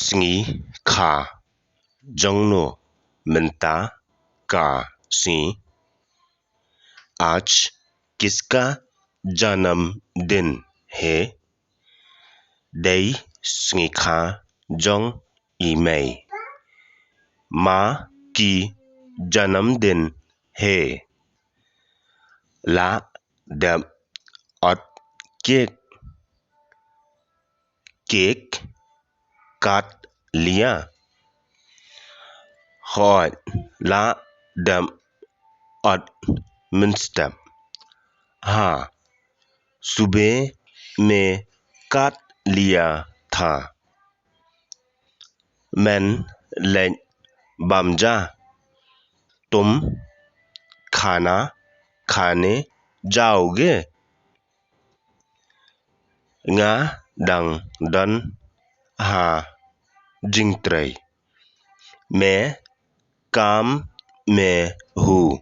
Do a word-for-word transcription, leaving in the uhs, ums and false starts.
Sngi kha jong no mynta ka sngi? आज किसका जन्मदिन है? Dei sngi kha jong i mei. माँ की जन्मदिन है। Lah dep ot cake. Cake काट लिया। Hooid, lah dep ot mynstep. हाँ, सुबह में काट लिया था। Men leit bam ja? तुम खाना खाने जाओगे? Nga dang don ha jingtrei. मैं काम में हूँ।